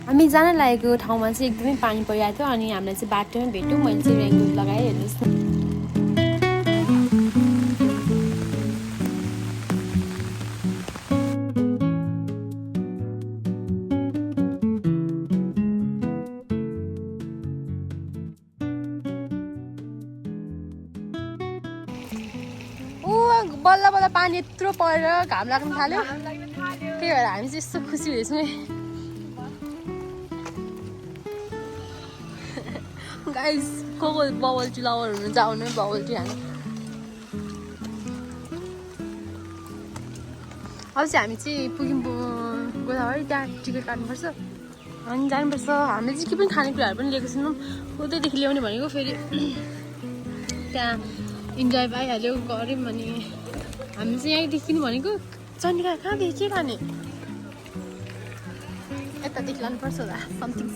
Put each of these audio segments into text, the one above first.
हामी जान लागेको ठाउँमा चाहिँ एकदमै पानी परिरहेको थियो अनि हामीलाई चाहिँ बाटोमै भेट्यो। मैले चाहिँ रेनकोट लगाएँ, हेर्नुहोस् न। बल्ल बल्ल पानी यत्रो परेर घाम लाग्न थाल्यो, त्यही भएर हामी चाहिँ यस्तो खुसी हुँदैछौँ। गाइस को बबल टी लभर हुनुहुन्छ आउनु बबल टी हाल्नु। अब चाहिँ हामी चाहिँ पुग्यौँ गोदावरी, त्यहाँ टिकट काट्नुपर्छ अनि जानुपर्छ। हामीले चाहिँ के पनि खानेकुराहरू पनि लिएको छैनौँ, उतैदेखि ल्याउने भनेको। फेरि त्यहाँ इन्जोय पाइहाल्यो, गऱ्यौँ। अनि हामी चाहिँ यहीँदेखि किन भनेको चण्डीगढ कहाँदेखि के खाने, यतादेखि लानुपर्छ होला समथिङ।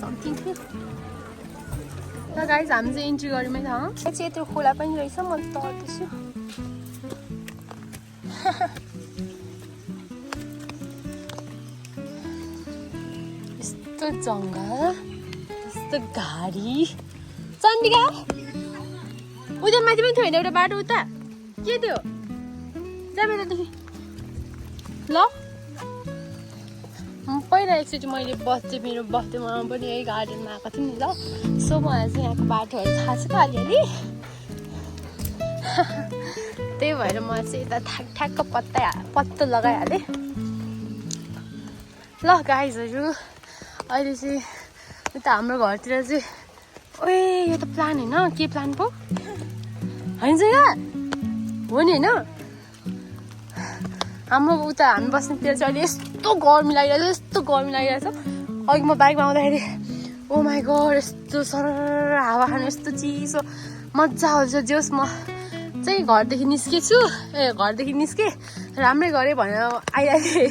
ल गाइस हामी चाहिँ इन्ट्री गऱ्यौँ है। चाहिँ यत्रो खोला पनि रहेछ, म तर्दैछु। यस्तो जङ्गल, यस्तो घारी, चण्डीगढ उता माथि पनि थियो होइन एउटा बाटो, उता के थियो जामेदेखि। ल पहिला एकचोटि मैले मेरो बर्थडेमा पनि यही गार्डनमा आएको थिएँ नि। ल सो मलाई चाहिँ यहाँको बाटोहरू थाहा छ त अलिअलि, त्यही भएर म चाहिँ यता ठ्याक्क पत्तो लगाइहालेँ। ल गाइजहरू अहिले चाहिँ यता हाम्रो घरतिर चाहिँ ओए यो त प्लान होइन, के प्लान पो होइन जग्गा हो नि होइन। हाम्रो उता हामी बस्नेतिर चाहिँ अहिले यस्तो गर्मी लागिरहेछ। अघि म बाइकमा आउँदाखेरि ओ माई गड यस्तो सरर हावा खानु, यस्तो चिसो मजा आउँछ। जोस् म चाहिँ घरदेखि निस्केँ राम्रै गरेँ भनेर आइहालेँ।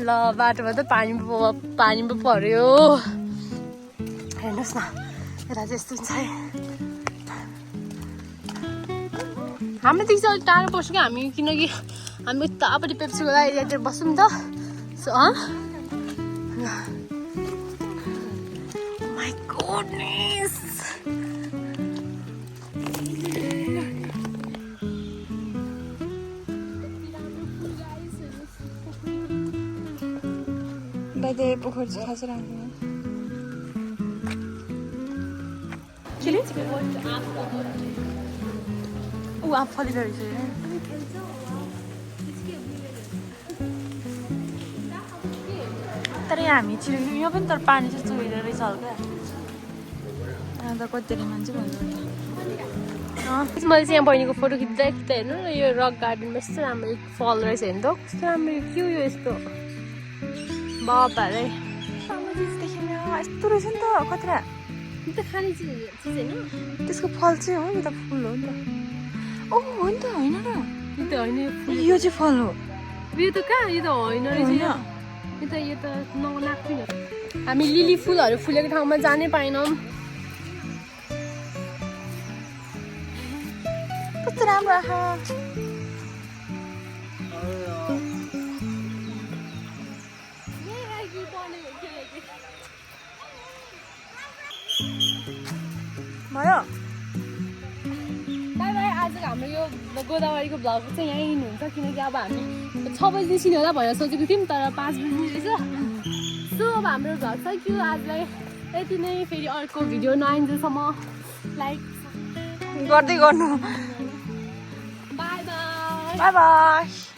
ल बाटोमा त पानी पो पर्यो, हेर्नुहोस् न यता चाहिँ यस्तो हुन्छ है। हामीदेखि चाहिँ अलिक टाढो पर्छ क्या हामी, किनकि हामी उतापट्टि पेप्सी गोला एरियातिर बस्छौँ नि त। सो माई गुडनेस बाइदे पोखर चाहिँ खासै राम्रो आफ फलिँदो रहेछ। तर यहाँ हामी छिरेको यो पनि, तर पानी चाहिँ चुहिँदो रहेछ हल्का। अन्त कतिवटा मान्छे भन्नु मैले चाहिँ यहाँ बहिनीको फोटो खिच्दा हेर्नु न, यो रक गार्डनमा यस्तो राम्रो फल रहेछ हेर्नु त, कस्तो राम्रो के हो यो यस्तो बाबाले यस्तो रहेछ नि त कत्रा। यो त खाने चिज होइन, त्यसको फल चाहिँ हो, यो त फुल हो नि त। ओ हो नि त, होइन र यो त होइन, यो चाहिँ फल हो। यो त कहाँ, यो त होइन रहेछ, यो त नलाग्थ्यो। हामी लिली फुलहरू फुलेको ठाउँमा जानै पाएनौँ। कस्तो राम्रो आहा। भयो बाई बाई। आजको हाम्रो यो गोदावरीको भ्लग चाहिँ यहीँ हुन्छ, किनकि अब हामी 6 बजी निस्किने होला भनेर सोचेको थियौँ, तर 5 बजी रहेछ। सो अब हाम्रो भ्लग सकियो आजलाई यति नै। फेरि अर्को भिडियो नआइन्जेलसम्म लाइक गर्दै गर्नु। By by.